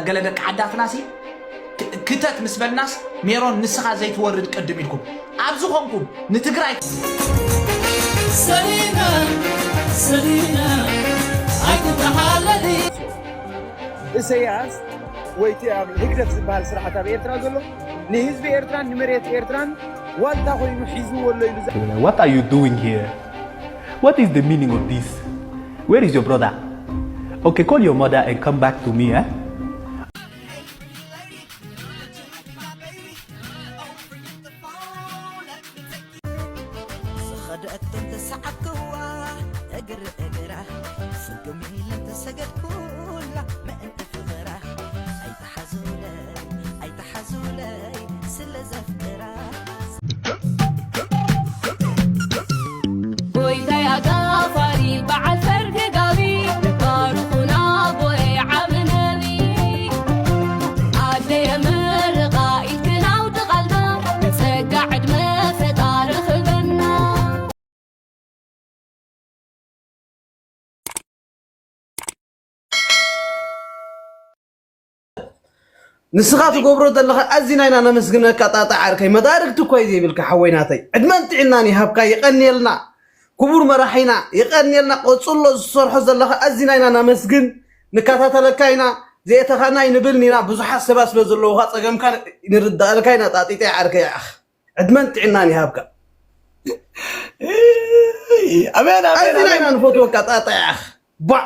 ገለ ደቂ ዓዳትናሲ ክ- ክተት ምስ በልናስ ሜሮን ንስኻ ዘይትወርድ ቅድም ኢልኩም ኣብዚ ኾንኩም ንትግራይ ሰሊና ሰሊና ኣይትተሓለሊ ኢሰያስ ወይ እቲ ኣብ ህግደፍ ዝበሃል ስርዓት ኣብ ኤርትራ ዘሎ ንህዝቢ ኤርትራን ንመሬት ኤርትራን ዋልታ ኮይኑ ሒዝዎ ኣሎ ኢሉ What are you doing here? What is the meaning of this? Where is your brother? Okay, call your mother and come back to me, eh? ዝኸደት እንተሰዓብክዋ እግር እግራ ስጉም ኢለ እንተሰገድኩላ ምእንቲ ፍቕራ ኣይተሓዙለይ ኣይተሓዙለይ ስለ ዘፍቅራ ጎይታይ ኣጋፋሪ በዓል ፈርግጋቢ ባርኹና ቦይ ዓቢ ነቢ ኣደየ ምርቓ ኢድክን ኣውዲ ቓልና ጸጋ ዕድመ ፈጣሪ ክበና ንስኻ ትገብሮ ዘለኻ ኣዚና ኢና ነመስግነካ ጣጣ ዓርከይ መዳርግቲ እኳ እዩ ዘይብልካ ሓወይ ናተይ ዕድመን ጥዕናን ይሃብካ ይቐንየልና ክቡር መራሒና ይቐንየልና ቀጽሎ ዝሰርሖ ዘለኻ ኣዚና ኢና ነመስግን ንከታተለካ ኢና ዘየተኻና ይንብል ኢና ብዙሓት ሰባት ስለ ዘለውኻ ጸገምካ ንርዳእልካ ኢና ጣጢጠይ ዓርከይ ኣኽ ዕድመን ጥዕናን ይሃብካ ኣሜን ኣሜን ኣዚና ኣሜን ኢና ንፈትወካ ጣጣ ኣኽ ቧዕ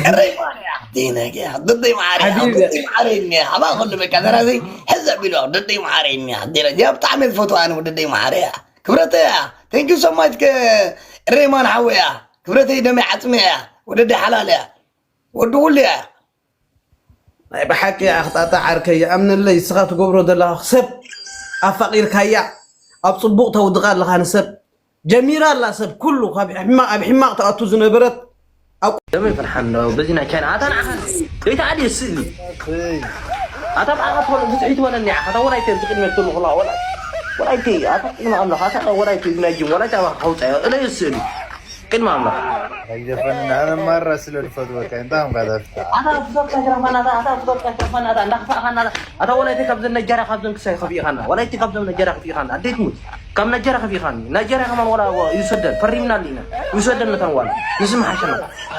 እረይ ማርያ ደይነገ ደደይ ማርያ ሓቢቢ። ደደይ ማርያ እኒያ ሓባ ኩሉ በቃ ዘራዘይ ሕዘ ቢሎ ደደይ ማርያ እኒያ ደረጃ ብጣዕሚ ዝፈትዋ ኣነ ወደደይ ማርያ ክብረተያ thank you so much ከ እረይ ማን ሓወያ ክብረተይ ደመይ ዓጽመያ ወደደይ ሓላለያ ወዲ ኩሉያ ናይ ብሓቂ ኣኽጣጣ ዓርከይ ይኣምነለይ እስኻ ትገብሮ ዘለኻ ሰብ ኣፋቒርካያ ኣብ ጽቡቕ ተውድቓ ኣለኻ ንሰብ ጀሚራ ኣላ ሰብ ኩሉ ካብ ሕማቕ ኣብ ሕማቕ ትኣቱ ዝነበረት ደመይ ፍርሓን ነው በዚ ናይ ቻይና ኣታ ንዓኻ ዘይተኣድየ ስእሊ ኣታ ብኣኻ ትኾነ ብፅሒት ወለኒ ዓኻ ኣታ ወላይተ ኣብዚ ቅድሚ ትሉ ክላ ወላ ወላይተ ኣታ ቅድሚ ኣምላኽ ኣታ ወላይተ እዚ ናይ ጅም ወላይተ ኣባኻ ከውፃ እለዮ ስእሊ ቅድሚ ኣምላኽ ኣይዘፈንን ኣነ ማራ ስለ ዝፈትወካ እንታይ ም ጋዛፍታ ኣታ ፍቶካ ሽረፋናታ ኣታ ፍቶካ ሽረፋናታ እንዳኽፋእኻናታ ኣታ ወላይተ ካብዘን ነጃራ ካብዘን ክሳይ ከፊእኻና ወላይተ ካብዘን ነጃራ ከፊእኻና ኣደይ ትሙት ካብ ነጃራ ከፊእኻኒ ነጃራ ከማን ወላ ይውሰደን ፈሪምናሉ ኢና ይውሰደን ነተን ዋላ ንስም ሓሸና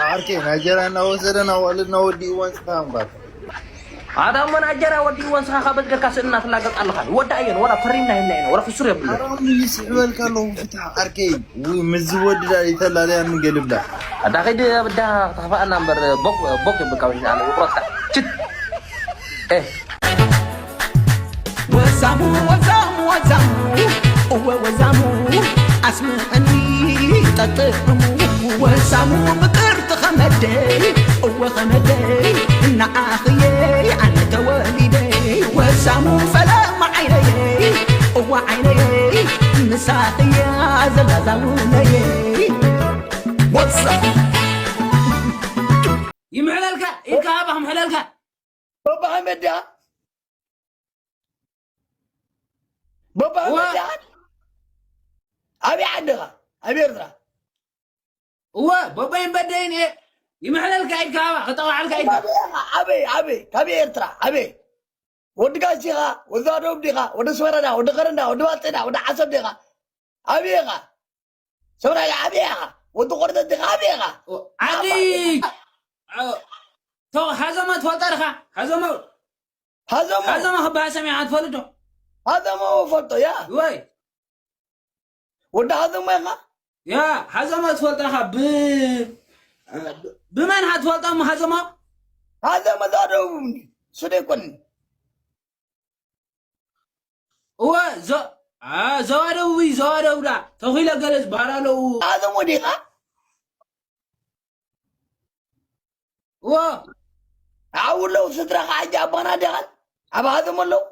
ዓርኬ ናይጀርያ እናወሰደ ናዋልድ ናወዲእዋን ጽፋ እምባር ኣታ እሞ ናይጀርያ ወዲእዎ ንስኻ ካብ በዝገርካ ስእልና ትላገጽ ኣለኻ ወዲ ኣየን ወላ ፈሪምና ሂልና ኢና ወላ ፍሱር የብሉ ሓራም ይስሕበልካ ኣለኹ ፍትሕ ዓርከይ ውይ ምስዚ ወዲ ዳ ይተላለያ ንገልብላ ኣታ ኸይድ ብዳ ተኸፋኣና እምበር ቦክ ቦክ የብልካ ወሒና ኣለ ይቁረጥካ ችት ኤ ወዛሙ ወዛሙ ወዛሙ እወ ወዛሙ ኣስምዕኒ ጠጥዕሙ ወዛሙ ምቅርቲ ኸመደይ እወ ኸመደይ ንዓኽየይ ኣነ ተወሊደ ወዛሙ ፈለማ ዓይነየይ እወ ዓይነየይ ምሳኽያ ዘላዛሙነየይ ወዛ ይምሕለልካ ኢልካ ሃባ ክምሕለልካ በባኻ መድያ በባኻ እዋ። መድያ ኣበይ ዓድኻ ኣብ ኤርትራ እወ በበይን በደይን እየ ይምሕለልካ ኢልካ ሃባ ክጠዋዓልካ ኢልካ ኣበይ ኣበይ ኣበይ ካብ ኤርትራ ኣበይ ወዲ ጋሽ ዲኻ ወዲ ኣደውብ ዲኻ ወዲ ስመረዳ ወዲ ከረንዳ ወዲ ባልጤዳ ወዲ ዓሰብ ዲኻ ኣበይ ኢኻ ሰብራይ ኣበይ ኢኻ ወዲ ቆርደት ዲኻ ኣበይ ኢኻ ዓዲ ቶ ሃዘማ ትፈልጣ ዲኻ ሃዘማ ሃዘሞ ሃዘማ ክበሃል ሰሚዕካ ትፈልጥ ዶ ሃዘሞ ፈልጦ ያ ወይ ወዲ ሃዘሞ ኢኻ ያ ሃዘማ ትፈልጣ ኢኻ ብ ብመን ኢኻ ትፈልጣ እሞ ሃዘማ ሃዘሞ ዘደውብኒ እሱ ደይኮን እወ ዞ አ፣ ዘዋደዊ ዘዋደውዳ ተኺለ ገለ ዝበሃል ኣለዉ ሃዘሞ ዲኻ እወ ኣብኡ ኣለዉ ስድራኻ ሕጂ ኣባና ዲኻን ኣብ ሃዘሞ ኣለዉ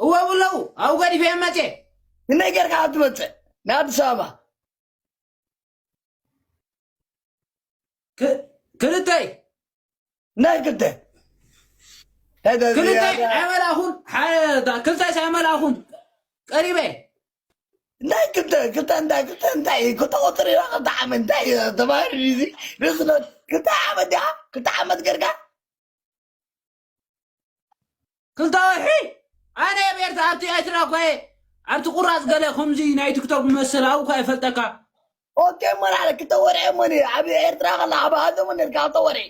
እወ ኣለዉ ኣብኡ ገዲፈ መፅየ ክንደይ ጌርካ ኣብ ትመፅእ ንኣዲስ ኣበባ ክ- ክልተይ ናይ ክልተ ክልተይ ኣይመላእኹን ክልተይስ ኣይመላእኹን ቀሪበ እንታይ ክልተ ክልተ እንታይ ክልተ እንታይ ክልተ ቁፅር ኢላ ክልተ ዓመት እንታይ ተማሃሪ እዚ ርእስኖት ክልተ ዓመት ዲኻ ክልተ ዓመት ገርካ ክልተ ወርሒ ኣነ ኣብ ኤርትራ ኣብቲ ኤርትራ እኮ ኣብቲ ቁራፅ ገለ ከምዚ ናይ ቲክቶክ መሰል ኣብኡ እኳ ይፈልጠካ ኦኬ ሞራለ ክልተ ወርሒ እሞ ኣብ ኤርትራ ከላ ኣብ ሃዘሞ ነርካ ክልተ ወርሒ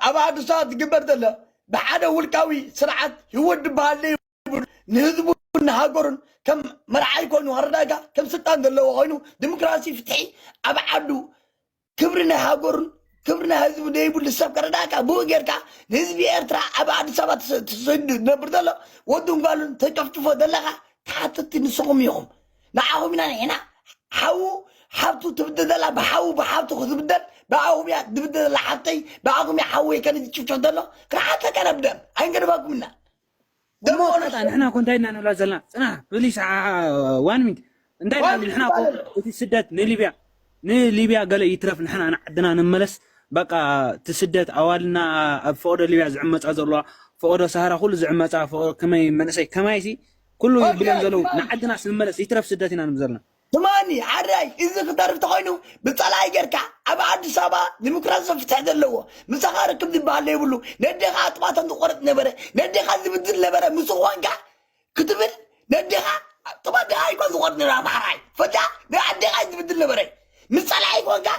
ኣብ ኣዲስ ኣበባ ዝግበር ዘሎ ብሓደ ውልቃዊ ስርዓት ህይወት ዝበሃል ዘይብሉ ንህዝቡን ንሃገሩን ከም መርዓይ ኮይኑ ክረዳእካ ከም ስልጣን ዘለዎ ኮይኑ ዲሞክራሲ ፍትሒ ኣብ ዓዱ ክብሪ ናይ ሃገሩን ክብሪ ናይ ህዝቡ ዘይብሉ ሰብ ከረዳእካ ብኡ ጌርካ ንህዝቢ ኤርትራ ኣብ ኣዲስ ኣበባ ተሰ- ተሰዲዱ ዝነብር ዘሎ ወዱን ጓሉን ተጨፍጭፎ ዘለኻ ተሓተቲ ንስኹም ኢኹም ንዓኹም ኢና ንሕና ሓዉ ሓብቱ ትብደል ዘላ ብሓዉ ብሓብቱ ክትብደል ብኣኹም እያ ትብደል ዘላ ሓብተይ ብኣኹም እያ ሓወይ ከነ ዝጭፍጨፍ ዘሎ ክነሓተካ ኢና ብደም ኣይንገድባኩም ኢና እሞ ጣጣ ንሕና እኮ እንታይ ኢና ንብላ ዘለና ፅና ፕሊስ ዋን ሚኒት እንታይ ኢና ንሕና እኮ እቲ ስደት ንሊብያ ንሊብያ ገለ ይትረፍ ንሕና ንዓድና ንመለስ በቃ እቲ ስደት ኣዋልና ኣብ ፈቀዶ ሊብያ ዝዕመፃ ዘለዋ ፈቀዶ ሳሃራ ኩሉ ዝዕመፃ ከመይ መንእሰይ ከማይሲ ኩሉ ይብለን ዘለዉ ንዓድናስ ንመለስ ይትረፍ ስደት ኢና ንብል ዘለና ትማኒ ሓራይ እዚ ክተርፍ ተኾይኑ ብፀላኢ ጌርካ ኣብ ኣዲስ ኣበባ ዲሞክራሲ ፍትሒ ዘለዎ ምሳኻ ርክብ ዝበሃል ዘይብሉ ነዴኻ ኣጥባቶም ዝቆርጥ ነበረ ነዴኻ ዝብድል ነበረ ምስ ኾንካ ክትብል ነዴኻ ኣጥባዴኻ ኣይኮን ዝቆርጥ ነበረ ኣምሓራይ ፈታ ንኣዴኻ ዝብድል ነበረ ምስ ፀላኢ ኮንካ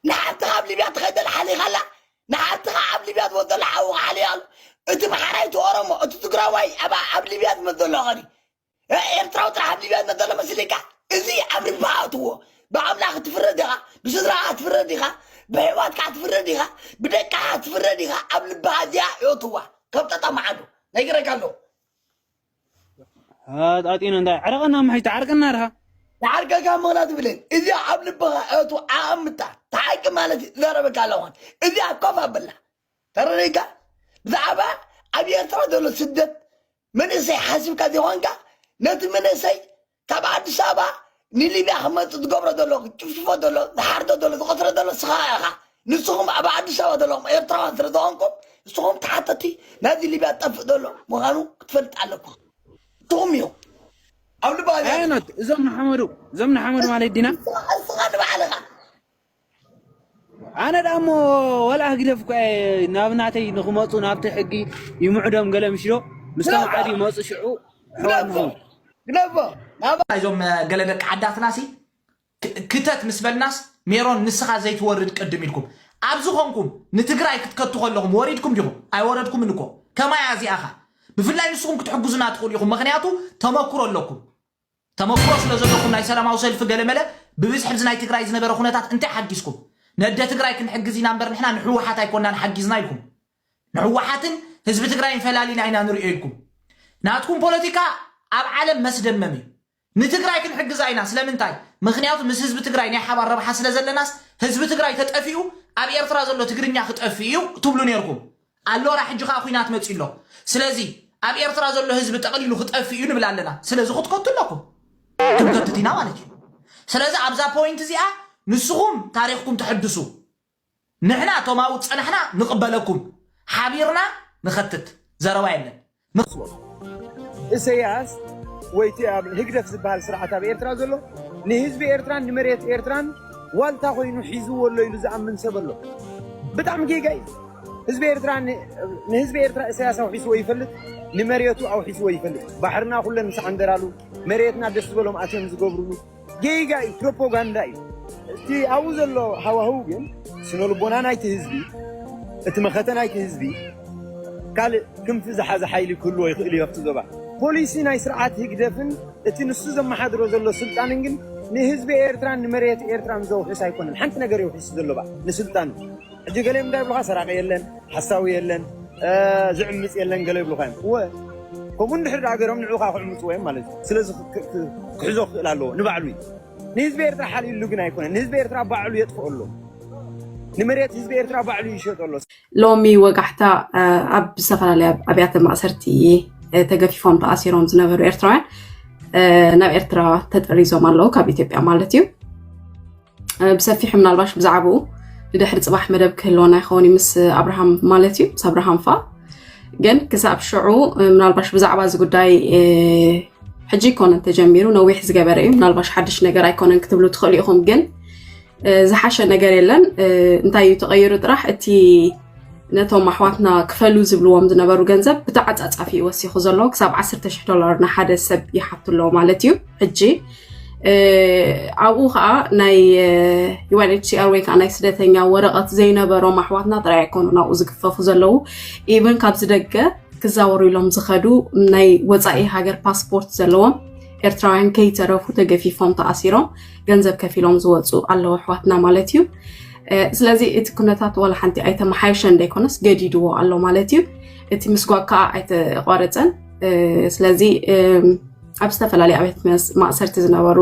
ንሓንቲ ካብ ሊብያ ትኸይደል ሓሊኻላ ንሓንቲ ካብ ሊብያ ዝወደላ ሓዊ ሓሊያ ኣሎ እቲ ምሓራይ እቲ ኦሮሞ እቲ ትግራዋይ ኣብ ሊብያ ዝመዘሎ ኸዲ ኤርትራዊ ጥራሕ ኣብ ሊብያ መዘሎ መሲልካ እዚ ኣብ ልብኻ ኣእትዎ ብኣምላኽ ትፍረድ ኢኻ ብስድራኻ ትፍረድ ኢኻ ብሕዋትካ ትፍረድ ኢኻ ብደቅኻ ትፍረድ ኢኻ ኣብ ልብኻ እዚኣ የእትዋ ከም ጠጠ መዓዱ ነጊረካ ኣለኹ ኣጢነ እንታይ ዓረቀና ምሕጅ ዓርቀና ድኻ ንዓርከካ ምኽና ትብልን እዚኣ ኣብ ልብኻ እእትዋ ኣቐምጣ ተሓቂ ማለት እዩ ዘረበካ ኣለኹን እዚኣ ኮፍ ኣበላ ተረዲእካ ብዛዕባ ኣብ ኤርትራ ዘሎ ስደት መንእሰይ ሓሲብካ ዘይኮንካ ነቲ መንእሰይ ካብ ኣዲስ ኣበባ ንሊብያ ክመፅእ ዝገብሮ ዘሎ ክጭፍጭፎ ዘሎ ዝሓርዶ ዘሎ ዝቐትሎ ዘሎ ስኻ ኢኻ ንስኹም ኣብ ኣዲስ ኣበባ ዘለኹም ኤርትራውያን ስለ ዝኾንኩም ንስኹም ተሓተቲ ናዚ ሊብያ ዝጠፍእ ዘሎ ምዃኑ ክትፈልጥ ኣለኩም ንስኹም እዩ ኣብ ልባ ኣይነት እዞም ንሓመዱ እዞም ንሓመዱ ማለት ዲና እስኻ ንባዕልኻ ኣነ ዳሞ ወላ ህግደፍ እኳ ናብ ናተይ ንክመፁ ናብቲ ሕጊ ይምዕዶም ገለ ምሽዶ ምስቶም ዓዲ ይመፁ ሽዑ ሕዋት ንኸውን ግደፎ ናባ እዞም ገለ ደቂ ዓዳትና ሲ ክተት ምስ በልናስ ሜሮን ንስኻ ዘይትወርድ ቅድም ኢልኩም ኣብዚ ኾንኩም ንትግራይ ክትከቱ ከለኹም ወሪድኩም ዲኹም ኣይወረድኩምን እኮ ከማይ ኣዚኣኻ ብፍላይ ንስኹም ክትሕግዙና ትኽእሉ ኢኹም ምኽንያቱ ተመክሮ ኣለኩም ተመክሮ ስለ ዘለኩም ናይ ሰላማዊ ሰልፊ ገለመለ ብብዝሒ ብዚ ናይ ትግራይ ዝነበረ ኩነታት እንታይ ሓጊዝኩም ነደ ትግራይ ክንሕግዝ ኢና እምበር ንሕና ንሕወሓት ኣይኮናን ሓጊዝና ኢልኩም ንሕወሓትን ህዝቢ ትግራይን ፈላሊና ኢና ንሪኦ ኢልኩም ናትኩም ፖለቲካ ኣብ ዓለም መስደመም እዩ ንትግራይ ክንሕግዛ ኢና ስለምንታይ ምክንያቱ ምስ ህዝቢ ትግራይ ናይ ሓባር ረብሓ ስለ ዘለናስ ህዝቢ ትግራይ ተጠፊኡ ኣብ ኤርትራ ዘሎ ትግርኛ ክጠፍእ እዩ ትብሉ ነርኩም ኣሎራ ሕጂ ከዓ ኩናት መፂ ኣሎ ስለዚ ኣብ ኤርትራ ዘሎ ህዝቢ ጠቕሊሉ ክጠፍእ እዩ ንብል ኣለና ስለዚ ክትከቱ ኣለኩም ክንከትት ኢና ማለት እዩ ስለዚ ኣብዛ ፖይንት እዚኣ ንስኹም ታሪኽኩም ተሐድሱ ንሕና እቶም ኣብኡ ዝፀናሕና ንቕበለኩም ሓቢርና ንኸትት ዘረባ የለን ኢሰያስ ወይ እቲ ኣብ ህግደፍ ዝበሃል ስርዓት ኣብ ኤርትራ ዘሎ ንህዝቢ ኤርትራን ንመሬት ኤርትራን ዋልታ ኮይኑ ሒዝዎ ኣሎ ኢሉ ዝኣምን ሰብ ኣሎ። ብጣዕሚ ጌጋ እዩ። ህዝቢ ኤርትራ ን- ንህዝቢ ኤርትራ ኢሰያስ ኣውሒስዎ ይፈልጥ፣ ንመሬቱ ኣውሒስዎ ይፈልጥ። ባሕርና ኩለን ምስ ዓንደራሉ መሬትና ደስ ዝበሎም ኣትዮም ዝገብርሉ ጌጋ እዩ፣ ፕሮፓጋንዳ እዩ። እቲ ኣብኡ ዘሎ ሃዋህው ግን ስነ ልቦና ናይቲ ህዝቢ፣ እቲ መኸተ ናይቲ ህዝቢ ካልእ ክንፊ ዝሓዘ ሓይሊ ክህልዎ ይኽእል እዩ ኣብቲ ዞባ። ፖሊሲ ናይ ስርዓት ህግደፍን እቲ ንሱ ዘመሓድሮ ዘሎ ስልጣንን ግን ንህዝቢ ኤርትራን ንመሬት ኤርትራን ዘውሕስ ኣይኮነን። ሓንቲ ነገር የውሒሱ ዘሎ ባ ንስልጣኑ። ሕጂ ገሌም እንታይ ይብሉኻ ሰራቂ የለን፣ ሓሳዊ የለን፣ ዝዕምፅ የለን ገለ ይብሉኻ እዮም። እወ ከምኡ እንድሕር ደኣ ገይሮም ንዑኻ ክዕምፅዎ እዮም ማለት እዩ። ስለዚ ክሕዞ ክኽእል ኣለዎ ንባዕሉ እዩ። ንህዝቢ ኤርትራ ሓልዩሉ ግን ኣይኮነን። ንህዝቢ ኤርትራ ባዕሉ የጥፍኦ ኣሎ። ንመሬት ህዝቢ ኤርትራ ባዕሉ ይሸጦ ኣሎ። ሎሚ ወጋሕታ ኣብ ዝተፈላለያ ኣብያተ ማእሰርቲ ተገፊፎም ተኣሲሮም ዝነበሩ ኤርትራውያን ናብ ኤርትራ ተጠሪዞም ኣለዉ ካብ ኢትዮጵያ ማለት እዩ። ብሰፊሑ ምናልባሽ ብዛዕባኡ ንድሕሪ ፅባሕ መደብ ክህልወና ይኸውን እዩ ምስ ኣብርሃም ማለት እዩ ምስ ኣብርሃም ፋ ግን ክሳብ ሽዑ ምናልባሽ ብዛዕባ እዚ ጉዳይ ሕጂ ኣይኮነን ተጀሚሩ፣ ነዊሕ ዝገበረ እዩ። ምናልባሽ ሓድሽ ነገር ኣይኮነን ክትብሉ ትኽእሉ ኢኹም፣ ግን ዝሓሸ ነገር የለን። እንታይ እዩ ተቐይሩ ጥራሕ፣ እቲ ነቶም ኣሕዋትና ክፈሉ ዝብልዎም ዝነበሩ ገንዘብ ብተዓፃፃፊ እዩ ወሲኹ ዘሎ። ክሳብ ዓሰርተ ሽሕ ዶላር ንሓደ ሰብ ይሓቱ ኣለዉ ማለት እዩ። ሕጂ ኣብኡ ከዓ ናይ ዩ ኤን ኤች ሲ ኣር ወይ ከዓ ናይ ስደተኛ ወረቐት ዘይነበሮም ኣሕዋትና ጥራይ ኣይኮኑን ኣብኡ ዝግፈፉ ዘለዉ። ኢቨን ካብዚ ደገ ክዛወሩ ኢሎም ዝኸዱ ናይ ወፃኢ ሃገር ፓስፖርት ዘለዎም ኤርትራውያን ከይተረፉ ተገፊፎም ተኣሲሮም ገንዘብ ከፊሎም ዝወፁ ኣለዉ ኣሕዋትና ማለት እዩ። ስለዚ እቲ ኩነታት ዋላ ሓንቲ ኣይተመሓየሸን ደይኮነስ ገዲድዎ ኣሎ ማለት እዩ። እቲ ምስጓግ ከዓ ኣይተቋረፀን። ስለዚ ኣብ ዝተፈላለዩ ኣብያተ ማእሰርቲ ዝነበሩ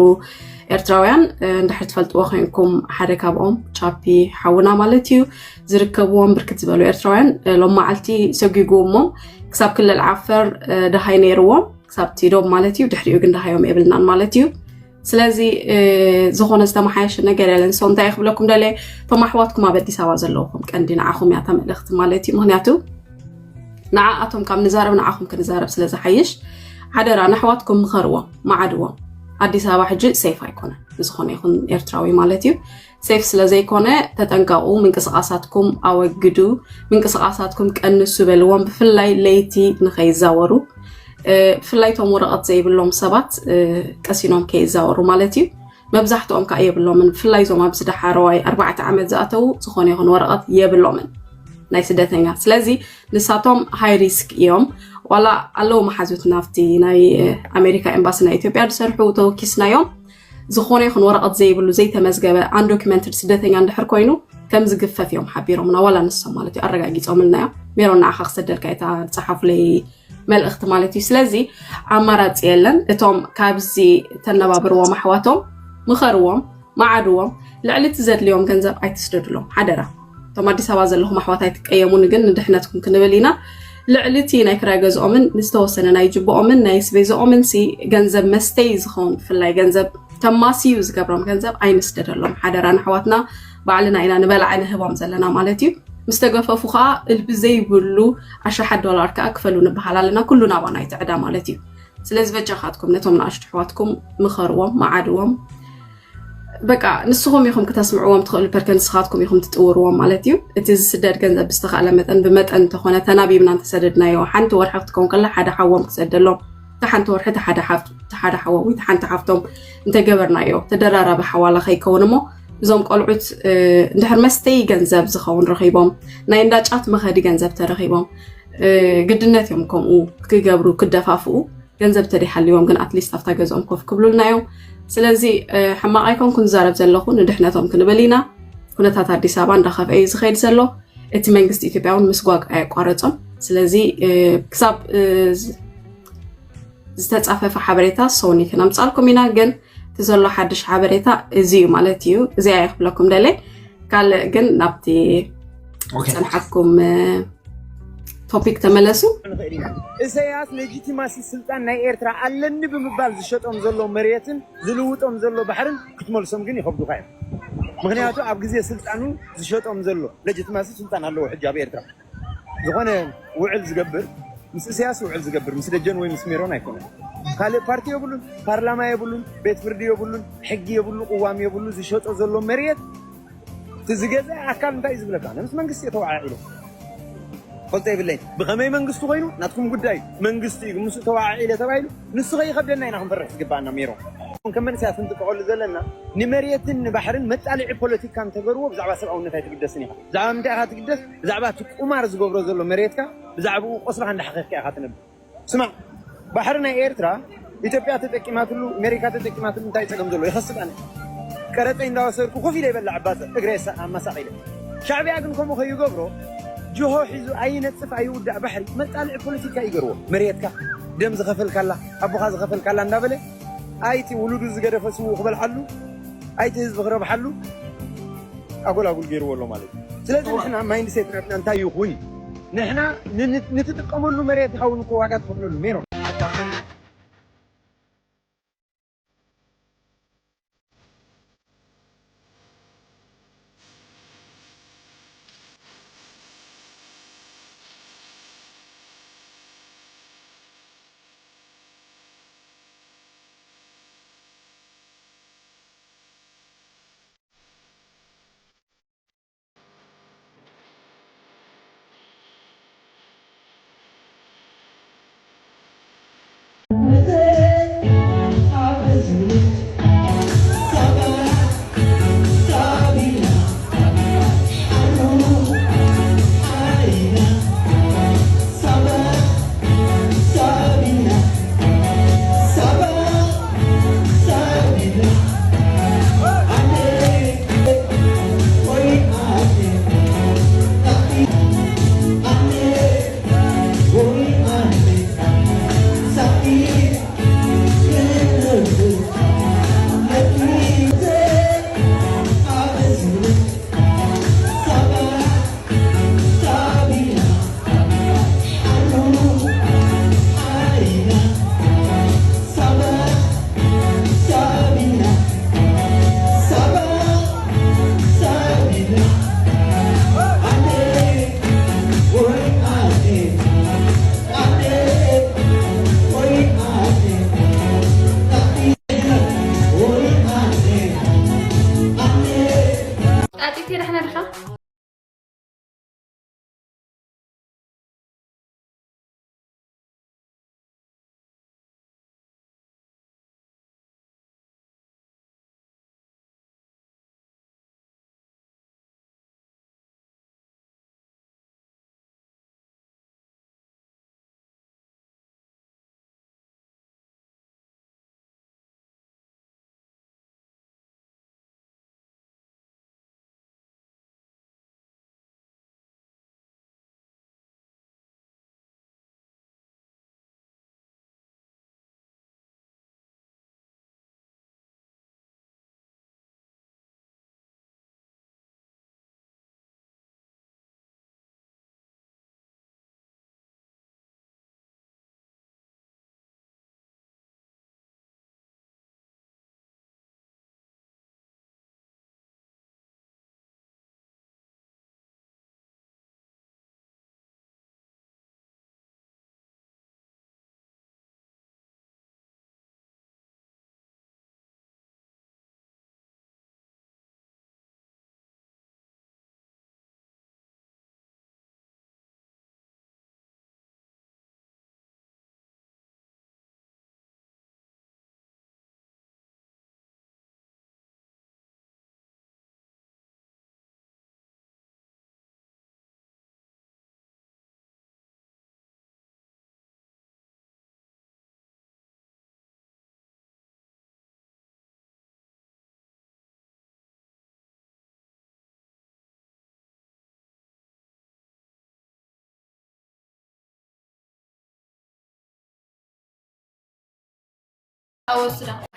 ኤርትራውያን እንድሕር ትፈልጥዎ ኮይንኩም ሓደ ካብኦም ቻፒ ሓውና ማለት እዩ ዝርከብዎም ብርክት ዝበሉ ኤርትራውያን ሎም መዓልቲ ሰጒጉ እሞ ክሳብ ክልል ዓፈር ደሃይ ነይርዎም ክሳብ ቲዶብ ማለት እዩ። ድሕሪኡ ግን ደሃዮም የብልናን ማለት እዩ። ስለዚ ዝኾነ ዝተመሓየሸ ነገር የለን። ሰው እንታይ ክብለኩም ደለ፣ እቶም ኣሕዋትኩም ኣብ ኣዲስ ኣበባ ዘለውኩም ቀንዲ ንዓኹም እያ ተመልእኽቲ ማለት እዩ። ምክንያቱ ንዓኣቶም ካብ ንዛረብ ንዓኹም ክንዛረብ ስለ ዝሓይሽ ሓደራ ንኣሕዋትኩም ምኸርዎም፣ መዓድዎም። ኣዲስ ኣበባ ሕጂ ሴፍ ኣይኮነን፣ ዝኾነ ይኹን ኤርትራዊ ማለት እዩ። ሴፍ ስለ ዘይኮነ ተጠንቀቑ፣ ምንቅስቓሳትኩም ኣወግዱ፣ ምንቅስቓሳትኩም ቀንሱ በልዎም፣ ብፍላይ ለይቲ ንኸይዛወሩ። ብፍላይ እቶም ወረቐት ዘይብሎም ሰባት ቀሲኖም ከይዛወሩ ማለት እዩ። መብዛሕትኦም ከዓ የብሎምን፣ ብፍላይ እዞም ኣብዚ ደሓረዋይ ኣርባዕተ ዓመት ዝኣተዉ ዝኾነ ይኹን ወረቐት የብሎምን ናይ ስደተኛ። ስለዚ ንሳቶም ሃይ ሪስክ እዮም። ዋላ ኣለዉ መሓዙትና ኣብቲ ናይ ኣሜሪካ ኤምባሲ ናይ ኢትዮጵያ ዝሰርሑ ተወኪስናዮም ዝኾነ ይኹን ወረቐት ዘይብሉ ዘይተመዝገበ ኣንዶኪመንትድ ስደተኛ እንድሕር ኮይኑ ከም ዝግፈፍ እዮም ሓቢሮምና። ዋላ ንሶም ማለት እዩ ኣረጋጊፆምልና እዮም። ሜሮን ንዓኻ ክሰደልካ እታ ዝፀሓፉለይ መልእኽቲ ማለት እዩ። ስለዚ ኣማራፂ የለን። እቶም ካብዚ ተነባብርዎም ኣሕዋቶም ምኸርዎም፣ መዓድዎም፣ ልዕሊ እቲ ዘድልዮም ገንዘብ ኣይትስደዱሎም ሓደራ። እቶም ኣዲስ ኣበባ ዘለኹም ኣሕዋት ኣይትቀየሙኒ፣ ግን ንድሕነትኩም ክንብል ኢና። ልዕሊ እቲ ናይ ክራይ ገዝኦምን ንዝተወሰነ ናይ ጅብኦምን ናይ ስቤዝኦምን ሲ ገንዘብ መስተይ ዝኸውን ብፍላይ ገንዘብ ተማስዩ ዝገብሮም ገንዘብ ኣይንስደደሎም ሓደራ። ንኣሕዋትና ባዕልና ኢና ንበላዕ ንህቦም ዘለና ማለት እዩ። ምስ ተገፈፉ ከዓ እልቢ ዘይብሉ ኣሽሓት ዶላር ከዓ ክፈሉ ንበሃል ኣለና። ኩሉ ናባና ይትዕዳ ማለት እዩ። ስለዚ በጃኻትኩም ነቶም ንኣሽቱ ኣሕዋትኩም ምኸርዎም፣ መዓድዎም። በቃ ንስኹም ኢኹም ክተስምዕዎም ትኽእሉ ፐርከ ንስኻትኩም ኢኹም ትጥውርዎም ማለት እዩ። እቲ ዝስደድ ገንዘብ ብዝተኻእለ መጠን ብመጠን እንተኾነ ተናቢብና እንተሰደድናዮ ሓንቲ ወርሒ ክትከውን ከላ ሓደ ሓዎም ክሰደሎም፣ እቲ ሓንቲ ወርሒ እቲ ሓደ ሓፍ- እቲ ሓደ ሓዎም ወይ እቲ ሓንቲ ሓፍቶም እንተገበርናዮ ተደራራቢ ሓዋላ ከይከውን እሞ እዞም ቆልዑት እንድሕር መስተይ ገንዘብ ዝኸውን ረኺቦም ናይ እንዳጫት መኸዲ ገንዘብ ተረኺቦም ግድነት እዮም ከምኡ ክገብሩ ክደፋፍኡ ገንዘብ ተደይሃልዎም ግን ኣትሊስት ኣብታ ገዝኦም ኮፍ ክብሉልና እዮም። ስለዚ ሕማቕ ኣይኮንኩ ንዛረብ ዘለኹ ንድሕነቶም ክንብል ኢና። ኩነታት ኣዲስ ኣበባ እንዳኸፍአ እዩ ዝኸይድ ዘሎ። እቲ መንግስቲ ኢትዮጵያ እውን ምስጓግ ኣየቋረጾን። ስለዚ ክሳብ ዝተጻፈፈ ሓበሬታ ሶኒ ክነምጻልኩም ኢና። ግን እቲ ዘሎ ሓድሽ ሓበሬታ እዚ እዩ ማለት እዩ። እዚኣ ይኽብለኩም ደለ ካልእ ግን ናብቲ ጸንሓኩም ቶፒክ ተመለሱ። ንኽእል ኢና። ኢሳያስ ሌጂቲማሲ ስልጣን ናይ ኤርትራ ኣለኒ ብምባል ዝሸጦም ዘሎ መሬትን ዝልውጦም ዘሎ ባሕርን ክትመልሶም ግን ይኸብዱካ እዮም። ምክንያቱ ኣብ ግዜ ስልጣኑ ዝሸጦም ዘሎ ሌጂቲማሲ ስልጣን ኣለዎ ሕጂ ኣብ ኤርትራ። ዝኾነ ውዕል ዝገብር ምስ ኢሳያስ ውዕል ዝገብር ምስ ደጀን ወይ ምስ ሜሮን ኣይኮነን። ካልእ ፓርቲ የብሉን፣ ፓርላማ የብሉን፣ ቤት ፍርዲ የብሉን፣ ሕጊ የብሉ፣ ቅዋም የብሉ። ዝሸጦ ዘሎ መሬት እቲ ዝገዘ ኣካል እንታይ እዩ ዝብለካ? ኣነ ምስ መንግስቲ እየ ተወዓዒለ ፈልጦ የብለይ። ብኸመይ መንግስቲ ኮይኑ ናትኩም ጉዳይ፣ መንግስቲ እዩ ምስኡ ተወዓዒለ ተባሂሉ ንሱ ከይኸብደና ኢና ክንፈርሕ ዝግባኣና። ሜሮን ከም መንእሰያት ክንጥቀቐሉ ዘለና ንመሬትን ንባሕርን መጣልዒ ፖለቲካ እንተገርዎ ብዛዕባ ሰብኣውነት ኣይትግደስን ኢኻ። ብዛዕባ ምንታይ ኢኻ ትግደስ? ብዛዕባ እቲ ቁማር ዝገብሮ ዘሎ መሬትካ ብዛዕባኡ ቆስልኻ እንዳሓኸኽካ ኢኻ ትነብር። ስማዕ፣ ባሕሪ ናይ ኤርትራ ኢትዮጵያ ተጠቂማትሉ፣ ኣሜሪካ ተጠቂማትሉ እንታይ ጸገም ዘለዎ? ይኸስብ ኣነ። ቀረጸይ እንዳወሰድኩ ኮፍ ኢለ ይበልዕ ኣባጽዕ፣ እግረ ኣማሳቒለ። ሻዕብያ ግን ከምኡ ከይገብሮ ጅሆ ሒዙ ኣይነጽፍ ኣይውዳእ ባሕሪ መጣልዒ ፖለቲካ ይገርዎ። መሬትካ ደም ዝኸፈልካላ፣ ኣቦኻ ዝኸፈልካላ እንዳበለ ኣይቲ ውሉዱ ዝገደፈ ስዉ ክበልዓሉ ኣይቲ ህዝቢ ክረብሓሉ ኣጎላጉል ገይርዎ ኣሎ ማለት እዩ። ስለዚ ንሕና ማይንድ ሴት ናትና እንታይ ይኹን? ንሕና ንትጥቀመሉ መሬት ይኸውን እኮ ዋጋ ትኸፍለሉ ሜሮ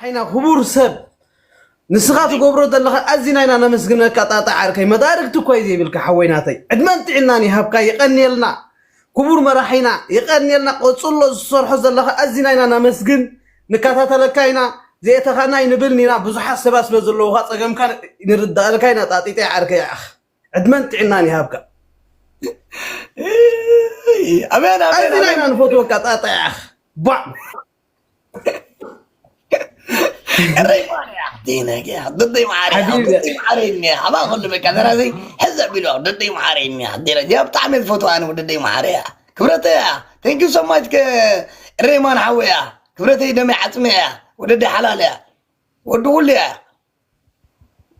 ሓይና ክቡር ሰብ ንስኻ ትገብሮ ዘለኻ ኣዚና ኢና ነመስግነካ ጣጣ ዓርከይ። መዳርግቲ እኳ እዩ ዘይብልካ ሓወይ ናተይ። ዕድመን ጥዕናን ይሃብካ፣ የቐንየልና። ክቡር መራሒና የቐንየልና። ቀጽሎ ዝሰርሖ ዘለኻ ኣዚና ኢና ነመስግን። ንከታተለካ ኢና፣ ዘየተኻና ኣይንብልን ኢና። ብዙሓት ሰባት ስለ ዘለዉኻ ጸገምካ ንርዳእልካ ኢና ጣጢጠይ ዓርከይ። ኣኽ ዕድመን ጥዕናን ይሃብካ። ኣሜን ኣሜን ኣዚና ኢና ንፈትወካ ጣጣ። ኣኽ ቧዕ ረይማንያ ዲነግያ ደደይ ማዓረያ ሓቢቢ። ደደይ ማዓረያ እኒያ ሓባ ከሉ በቃ ዘራዘይ ሕዘ ቢሎ ደደይ ማዓረያ እኒያ ዲነግያ ብጣዕሚ ዝፈትዋ ኣነ ደደይ ማዓረያ ክብረተያ thank you so much ረይማን ሓወያ ክብረተይ ደመይ ዓፅመያ ወደደይ ሓላለያ ወዲ ኩሉያ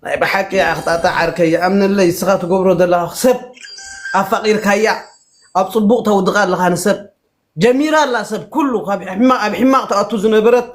ናይ ብሓቂ ኣኽጣጣ ዓርከይ ይኣምነለይ። ንስኻ ትገብሮ ዘለኻ ሰብ ኣፋቒርካያ ኣብ ጽቡቕ ተውድቓ ኣለኻ ንሰብ ጀሚራ ኣላ ሰብ ኩሉ ካብ ሕማ- ኣብ ሕማቕ ተኣቱ ዝነበረት